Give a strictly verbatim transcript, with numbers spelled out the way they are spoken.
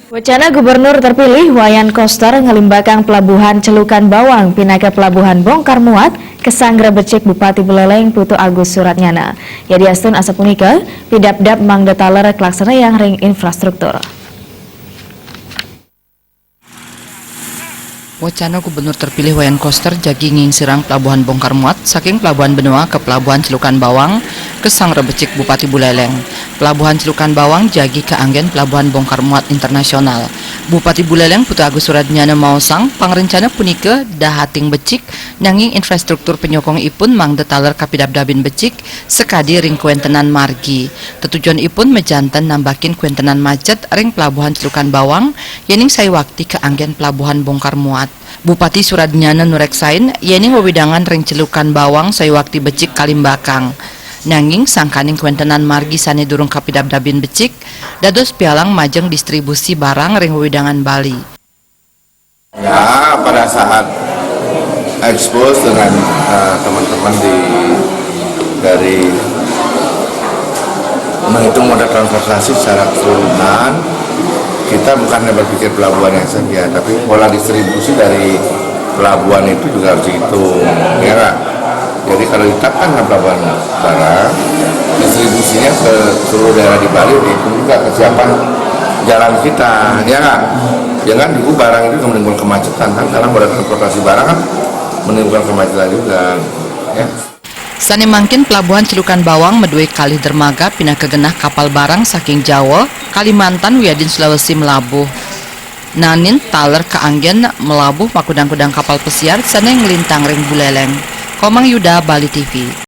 Wacana Gubernur terpilih Wayan Koster ngalimbakang Pelabuhan Celukan Bawang pinaka pelabuhan bongkar muat kesang grebecik Bupati Buleleng Putu Agus Suratnyana. Yadiastun asapunika, pidabdab mangda taler kalaksanayang ring infrastruktur. Wacana Gubernur terpilih Wayan Koster jagi ngingsirang pelabuhan bongkar muat saking Pelabuhan Benoa ke Pelabuhan Celukan Bawang, kesang grebecik Bupati Buleleng. Pelabuhan Celukan Bawang jagi kaanggen pelabuhan bongkar muat internasional. Bupati Buleleng Putu Agus Suratnyana maosang, pangrencana punika dahating becik, nanging infrastruktur panyokong ipun mangda taler kapidabdabin becik, sakadi ring kawéntenan margi. Tetujon ipun majanten nambakin kawéntenan macet ring Pelabuhan Celukan Bawang, yening saiwakti kaanggen pelabuhan bongkar muat. Bupati Suratnyana nureksain, yening wewidangan ring Celukan Bawang saiwakti becik kalimbakang. Nanging sangkaning kawéntenan margi sané durung kapidabdabin becik, dados pialang majeng distribusi barang ring wewidangan Bali. Ya, pada saat expose dengan, eh, teman-teman di, dari menghitung moda transportasi secara keseluruhan, kita bukan hanya berpikir pelabuhannya saja, tapi pola distribusi dari pelabuhan itu juga harus dihitung, ya nggak? Jadi kalau ditetapkan dalam pelabuhan barang, distribusinya ke seluruh daerah di Bali, dihitung juga kesiapan jalan kita, ya nggak? Jangan dulu barang itu menimbulkan kemacetan, kan, karena moda transportasi barang kan menimbulkan kemacetan juga, ya. Sané mangkin Pelabuhan Celukan Bawang madué kalih dermaga pinaka genah kapal barang saking Jawa, Kalimantan wiadin Sulawesi malabuh. Nanin taler kaanggén malabuh makudang-kudang kapal pesiar sané nglintang ring Buleleng. Komang Yuda, Bali T V.